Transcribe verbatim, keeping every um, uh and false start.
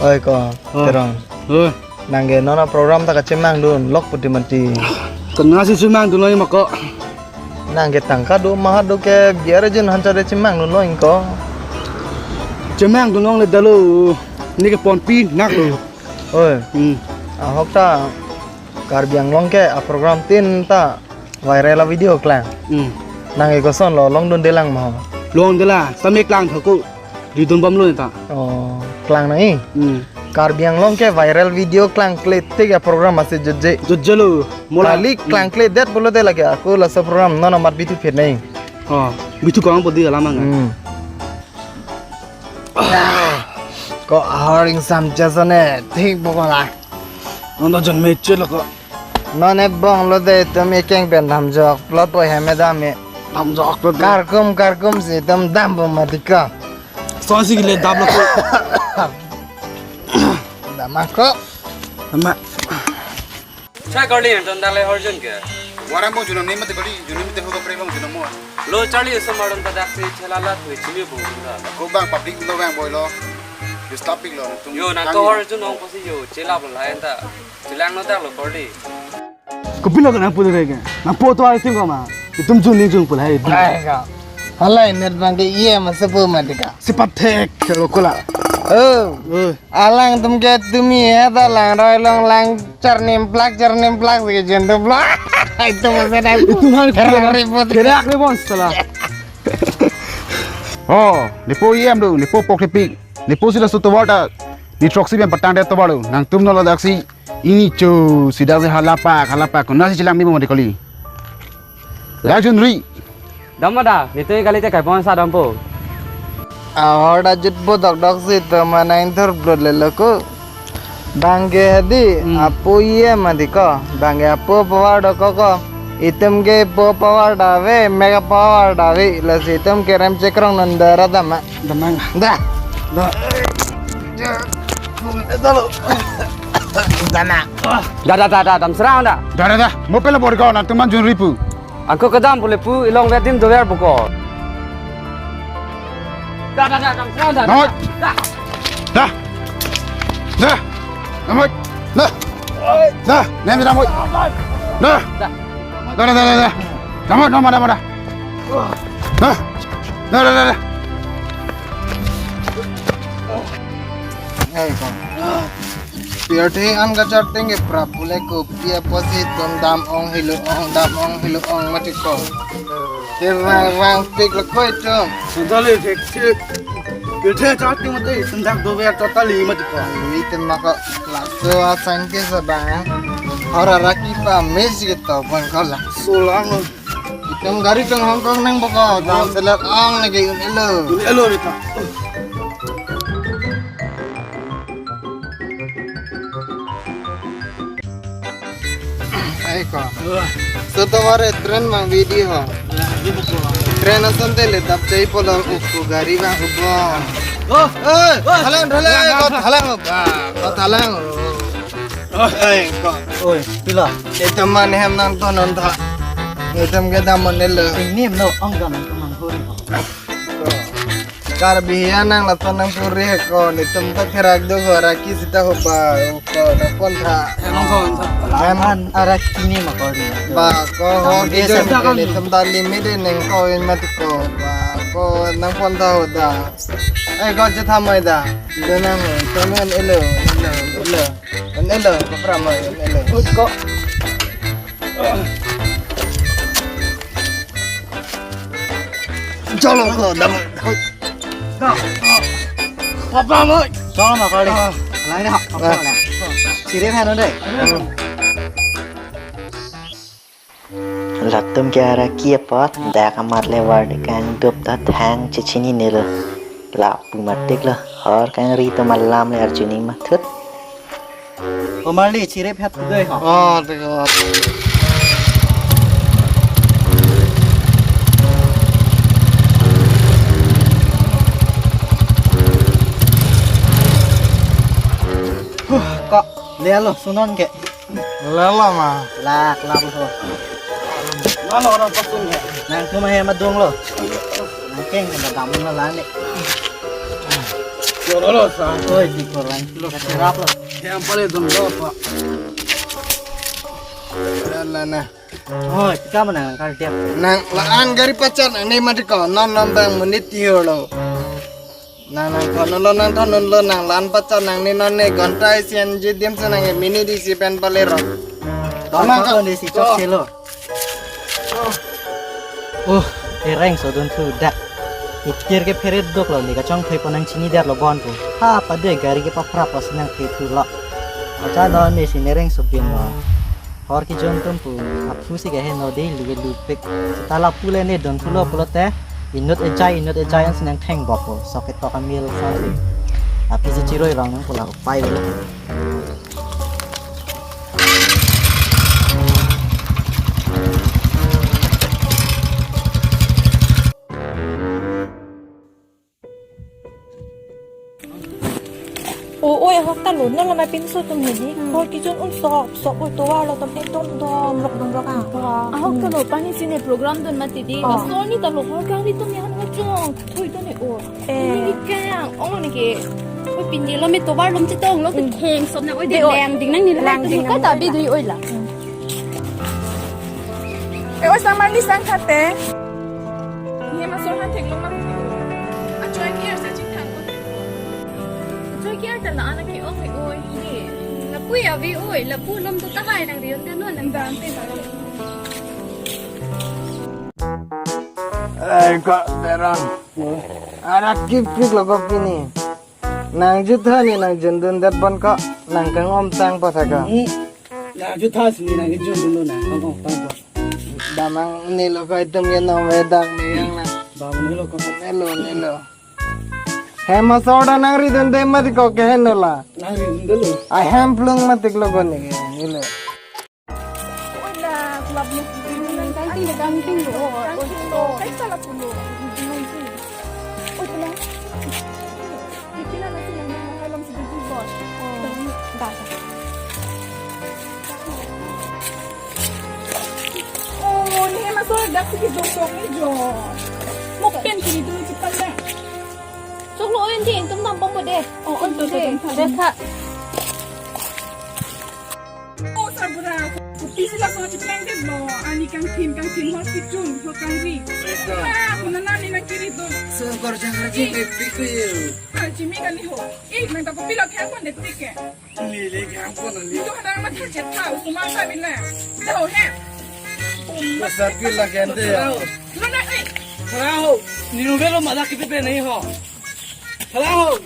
Oi ko, Oh. Terong. Oi. Nang ke non a-program ta kachemangdun lok puti mati. Kena si chemangdun lagi mako. Nang ke tangka do mahat do ke biar aja hanchar de chemangdun lo ingko. Chemangdun longle dalo. Neke ponpi nak lo. Oi. Hmm. Ahok ta Karbi Anglong ke a-program tin ta viral a-video klang. Hmm. Nang ke koson lo longdunde lang ma? Longdunde lang, sami klang thoko. Ridun bom lo ta. Oh, klang nang i. Hmm. Karbi Anglong ke viral video klangkle tik a-program masi jotje. Jotje lo. Mola. Kali klangkledet pulote lake ako laso program non amat bithu phit nang. Oh, bithu kong podi alam ang. Hmm. Ko ahor ingsam chesone thik bokon la. Non ta jon me che lo ko. Non e bong lo de, itum ikeng pen damjok plot po hem dam e. Damjok lo de. Karkum karkum si itum dam po mati ko. Son si le dam lo ko. Dam ako. Dam. Chai kali yang ton dalai horjun ke. Warang bong junam ni mati kali, junam mati hoga pre bong junam mo. Lo Charlie so maron ta daksi chelala tu chimi bong ta. Ko bang public lo bang boy lo. Yo stop lo. Yo nang ko horjun ong kosi yo chelap lo lain ta. Chelang no ta lo kali. Kopi lo nang pu de ke. Nang po to ai ting ko ma. Itum jun ni jun pu hai. Ai ka. Halai net bang ke iye ma sepu ma dika. Sepat thek lo ko la. Oh. Eh. Alang tum ke tumi ya ta lang roi long lang charnim plak charnim plak si jun tu plak. Itum ma sedang. Itum hal Herang ribut. Kerak ribut salah. Oh, nepo E M do, nepo pok tepi, nepo sila su tovar ta, ni throksi pen patang de tovar do, nangtum nolo daksi, ini cho, sida si halapak, halapak, kona si chelang ni mo de kali. Lajun ri. Dam ma da, nitu kali te kai pon sa dam po. Ahor da jut bo dok dok si to ma nang thur blot le lo ko. Bang ke hadi, Hmm. Apo iye mati ko. Bang ke apo power do ko ko. Itum ke po power da ave, mega power da ave. Lasi itum kerem chekrong non da ra dam ma. Damang. Da. Da. Da. Da, da, da, da, dam serang da. Da, da, da. Mo pela bor ko nangtum man jun ri pu. Angko kedam pule pu ilong vedim dover buko. Da, da, da, dam serang da. Noi. Da. Da. Da. Noi. Da. Da. Nem da moi. Da. Da, da, da, da, da. Da moi, da moi, da moi, da. Da. Da, da, da, da. Pirthe an kacharteng ke prap pule kopi apotsi itum dam ong hilo ong dam ong hilo ong mati ko. Ke vang vang pik lo ko itum. Sandali thek thek. Pirthe charteng mati sendak dover totally mati ko. Itum mako laso asang ke sabang. Hora raki pa mes gitu bang ko la. Solang. Itum gari tong Hong Kong nang boko, dam selet ong lagi un elo. Un elo rita. Ai ko. Wah. Soto ware train mang video ho. Wah, di boko. Train ason te le dap chai polong uku gari bang ubo. Oh. Eh, oh. Halang, halang, halang, ko halang, halang, ko halang. Oi, ko. Oi, pila. Itum man hem nangtonon tha. Itum ke dam un elo. Ingnim no, ong dam nangtonon hori. Karbi ya nang laton nang puri ko, itum ta kerak do ko, raki sita hoba ko, nangpon tha. Emang ko, emang ko. Em an araki ni ma ko ri. Ba ko ho Tang ke desa sa ta kan. Itum ta limit de neng ko in mat ko. Ba ko nangpon tha hoda. Eh, ko je thamai da. Itum nang, itum nang elo, elo, elo. An elo, ko pram an elo. Ut ko. Chalo ko dam. Papa mo. Chalo ma kali. Ah. Lang ni ha, papa Ah. lang. Sirip han dei. Latum ke araki apot dak amat le war de kan dup ta thang chechinine lo. Lapu matik lo. Hor kangri atum alam le arjuni mathut. Omar li chirip hat doi ho. Oh, tengok. Huh, kok lelo sunon ke. Lelo ma. Lak, lak lo. Mana orang pasung ya? Nangtum ahem adung lo. Nangkeng kena damun lo lani. Lolo sa. Oi, di korang. Lo kasi rap lo. Yang paling dun lo pa. Lala na. Oi, tika mana nang kar dia. Nang la-an gari pachat nang ne mati ko. Non non bang menit tiyo lo. Nang nang kono lo nang kono lo nang la-an pachat nang ne non ne gonta isi anji dim se nang minit isi pen pale ro. Tama ka. Kondisi chok silo. Oh, ereng so dun thu dak. Itir ke pheret dok lo ni kachongthoi ponang chini der lo bon ko. Ha pade gari ke papra pas nang phe thu lo. Acha lo ni si nereng so bin lo. Hor ki jon tum pu. Aphu si ke he no de lu ke lu pek. Tala pule ne dun thu lo pulote. Inut ejai inut ejai an sinang theng bok ko. Sok ke tok amil sa si. Aphi si chiroi rong nang pula upai lo. O, oi, ahok ta lo, non lo ma pinso tum hedi. Hmm. Hor ki jon un sop, sop oi tovar lo tum ekdom dom, rok dom rok ah. Ahok ta lo, pani sine program dun mati di. Oh. Asol ni ta lo, hor kang ni tum yan ngachong. Thoi to ne o. Eh. Ni kang, ong lo ne ke. Oi pin di lo me tovar lom chetong lo, hmm, theng sop na oi de, de o. Lang ding nang ni lang ding ka nang ta la. Bi dui oi la. Hmm. Eh, oi samar ni sang khate. Ni ma so han thek lo ma. Achoi ki arsa ching thang ko. Achoi ki arta la ana ki ong ni oi ni. Lapu ya vi oi, lapu lom to tahai nang rion ta non nang dan te ba. Ai ko Terang. Arak kip kip lo ko pini. Nang jutha ni nang jundun det pon ko. Nang kang om tang pa sa ko. Hmm. Nang jutha si ni nang jundun lo nang kang om tang pa. Damang ne lo ko itum ke nong wedang ne yang na. Damang ne lo ko. Ne lo, ne lo. Hem asor da nang ridun de mati ko ke hen lo la. Nang ridun de lo. A hem plung mati lo ko ne ke, ne lo. Oi la, club mo. Kangting, kangting lo. Kangting lo. Kaisa la pulo. Oi, pulang. Kikina na sila na halam si biji bos. Oh. Da, da. Oh, ni masuk dak si kidong dong ni jo. Mok pen kini dulu cepat dah. Sok lo oi, nanti intum tampang po deh. Oh, oh, tuh, tuh, tuh, tuh. Deh, Kak. Oh, sabra. Kopi sila so cepat deh lo. Ani kangthim, kangthim hor kichun, hor kangri. Ah, kuna nani nang kiri tuh. Sungkor jangkar jingkrik pikir. Ah, cimi kali ho. Eh, nang tak kopi lo kaya pon deh tik ya. Lele kang pon lele. Itu ada amat hajat tahu, semua saya bilang. Tahu, he? Pasar pil la kente ya. Lo na, eh. Khara ho. Ninu belo mada kipe pe nahi ho. Khara ho.